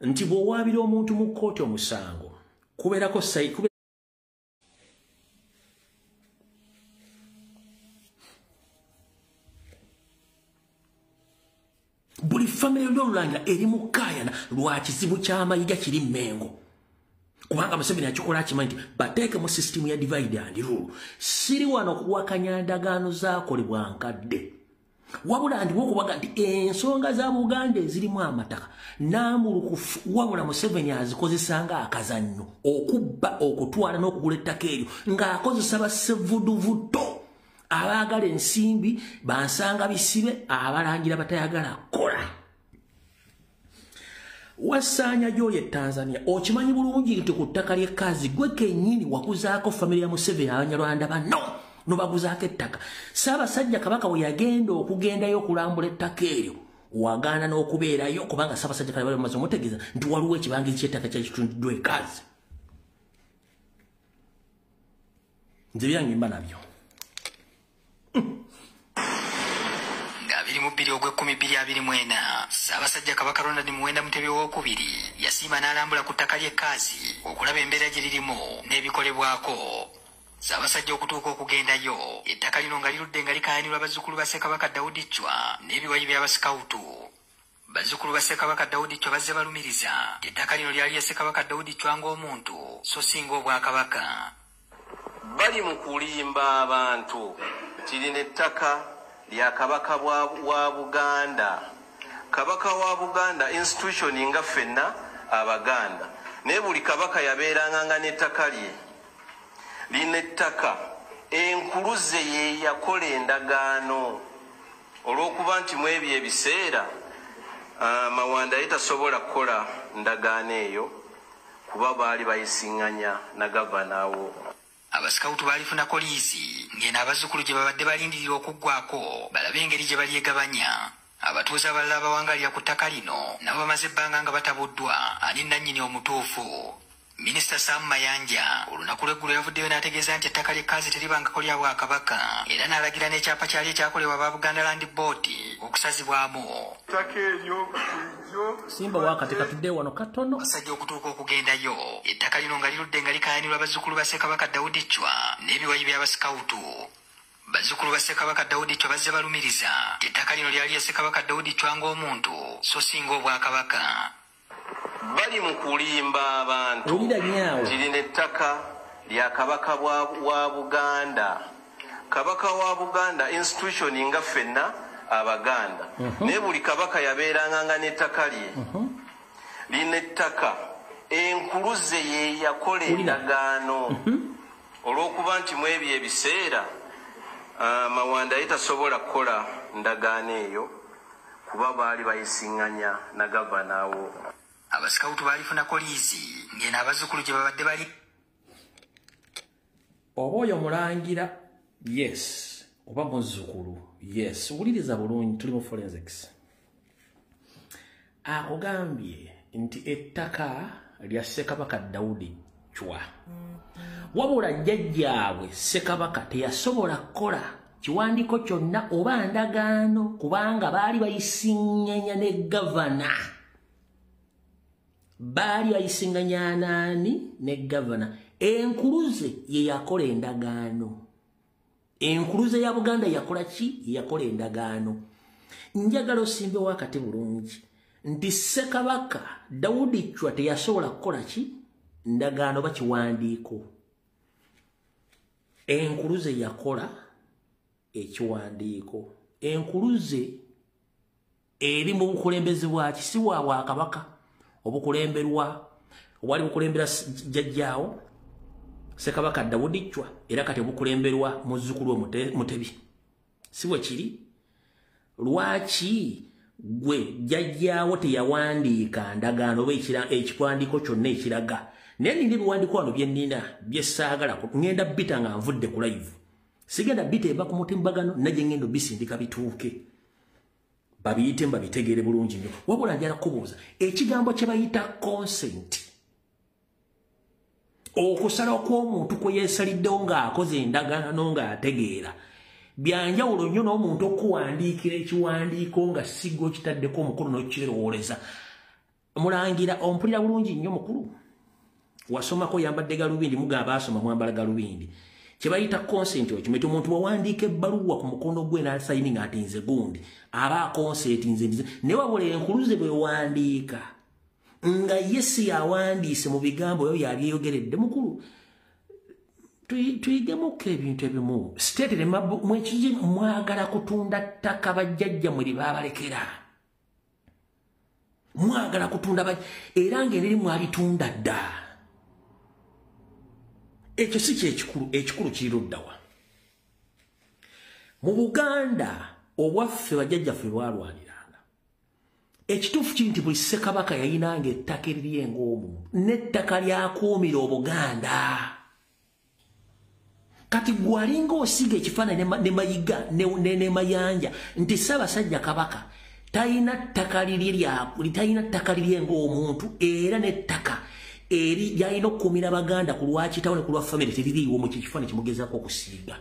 Nti bw'owaabira omuntu mu kkooti omusango kubeerako buli famire y'Olulangira eri mu kkaayana lwa kizibu ky'amayiga kiri Mmengo. Kubanga Museveni akikola akimanyi nti bateeke mu sisitimu ya divide and rule. Siri wano kuwakanya ndagaano zaakolebwa nkadde. Wabula ndiwo okubaga nti ensonga za Buganda ezirimu amataka naamulukufu, wabula Museveni azikozesa nga akazannyo okubba, okutwala n'okugula ettaka eryo ng'akozesa bassevuduvuto abaagala ensimbi, bansanga bisibe, abalangira batayagala kukola. Wasaanya gy'oli e Tanzania okimanyi bulungi nti ku ttaka ly'ekkazi gwe kennyini wakuzaako famire ya Museveni Abanyarwanda bano nobaguzaako ettaka. Ssaabasajja Kabaka bwe yagenda okugendayo okulambula ettaka eryo wagaana n'okubeerayo kubanga Ssaabasajja Kabaka bamaze omutegeeza nti waliwo ekibangirizi ky'ettaka kyakitundiddwa ekkazi. Nze byange mba nabyo. Nga 22 ogw'ekkumi 2024 Ssaabasajja Kabaka Ronald Muwenda Mutebi owookubiri yasiima n'alambula ku ttaka ly'ekkazi okulaba embeera gye lirimu n'ebikolebwako. Ssaabasajja okutuuka okugendayo ettaka lino nga lirudde nga likaayanirwa bazzukulu ba Ssekabaka Daudi Chwa n'ebiwayi by'abasikawutu. Bazzukulu ba Ssekabaka Daudi Chwa bazze balumiriza ettaka lino lyali lya Ssekabaka Daudi Chwa ng'omuntu so si ng'obwakabaka. Bali mu kulimba abantu nti lino ettaka lya Kabaka wa Buganda. Kabaka wa Buganda institution nga ffenna Abaganda, naye buli kabaka yabeeranga nga n'ettaka lye. Lino ettaka enkuluze ye yakola endagaano olw'okuba nti mu ebyo ebiseera Mawanda ye tasobola kukola ndagaano eyo kuba baali bayisiŋŋanya na gavana wo. Abasikawutu baalifunako liizi ng'eno abazzukulu gye babadde balindirira okuggwako balabe engeri gye balyegabanya. Abatuuze abalala abawangaalira ku ttaka lino nabo bamaze ebbanga nga batabuddwa ani nannyini omutuufu. Minisita Sam Mayanja olunaku lw'eggulo yavuddeyo n'ategeeza nti ettaka ly'ekkazi teribangako lya Bwakabaka era n'alagira n'ekyapa kyali ekyakolebwa aba Buganda Land Board okusazibwamu. Ettaka eryo bulijjo Simba wakati katudde wano katono. Abasajja okutuuka okugendayo ettaka lino nga lirudde nga likaayanirwa bazzukulu ba Ssekabaka Daudi Chwa n'ebiwayi by'abasikawutu. Bazzukulu ba Ssekabaka Daudi Chwa bazze balumiriza ettaka lino lyali lya Ssekabaka Daudi Chwa ng'omuntu so si ng'obwakabaka. Bali mu kulimba abantu nti lino ettaka lya Kabaka wa Buganda. Kabaka wa Buganda institution nga ffenna Abaganda, naye buli kabaka yabeeranga nga n'ettaka lye. Lino ettaka enkuluze ye yakola endagaano olw'okuba nti mu ebyo ebiseera Mawanda ye tasobola kukola ndagaano eyo kuba baali bayisiŋŋanya na gavana wo. Abasikawutu baalifunako liizi ng'eno abazzukulu gye babadde bali. Oba oyo mulangira, yes, oba muzzukulu, yes. Wuliriza bulungi, tuli mu forensics. Akugambye nti ettaka lya Ssekabaka Daudi Chwa. Wabula jjajjaabwe Ssekabaka teyasobola kukola kiwandiiko kyonna oba ndagaano kubanga baali bayisiŋŋanya ne gavana. Baali bayisiŋŋanya naani ne gavana. Enkuluze ye yakola endagaano. Enkuluze ya Buganda yakola ki? Yakola endagaano. Njagala osimbe wakati bulungi nti Ssekabaka Daudi Chwa teyasobola kukola ki? Ndagaano oba kiwandiiko. Enkuluze yakola ekiwandiiko. Enkuluze eri mu bukulembeze bwa ki? Si bwa Bwakabaka obukulemberwa obwali bukulembera jjajjaawo Ssekabaka Daudi Chwa, era kati obukulemberwa muzzukulu we Mutebi. Si bwe kiri? Lwaki gwe jjajjaawo teyawandiika ndagaano oba ekiwandiiko kyonna ekiraga? Naye nina ebiwandiiko wano bye nnina bye saagala ŋŋenda bita nga nvudde ku live. Sigenda bita eva ku mutimbagano najje ŋŋenda obisindika bituuke. Babiyite babitegeere bulungi nnyo. Wabula njala kubuuza ekigambo kye bayita consent, okusala kw'omuntu kwe yeesaliddewo ng'akoze endagaano ng'ategeera, byanjawulo nnyo n'omuntu okuwandiikira ekiwandiiko nga siggo kitaddeko omukono n'okirowooleza. Mulangira ompulira bulungi nnyo mukulu. Wasomako yambadde galubindi, mugamba asoma mwambala galubindi. Kye bayita consent ekyo, omuntu wawandiika ebbaluwa ku mukono gwe n'asayininga ati nze gundi, aba consent nze nze. Ne wabula enkuluze bwe wandiika nga ye si yawandiise mu bigambo ebyo yabyeyogeredde. Mukulu, tuyigemuko ebintu ebimu. State mwekiji mwagala kutunda ttaka bajjajjammwe lye baabalekera. Mwagala kutunda era ng'eriri mwalitunda dda. Ekyo si kyekikulu, ekikulu kiri luddawa. Mu Buganda obwaffe bajjajjaffe bwalwaniranga. Ekituufu kiri nti buli ssekabaka yayinanga ettaka eriri eng'omuntu n'ettaka lyakuumira Obuganda. Kati gwalinga osiga ekifaananyi ne Mayiga ne Mayanja nti Ssaabasajja Kabaka talina ttaka liri talina ttaka liri ng'omuntu, era n'ettaka eri lyalina okukuumira Baganda ku lwa kitaawe ne ku lwa famire teririiwo mu kifaananyi kimugezaako okusiiga.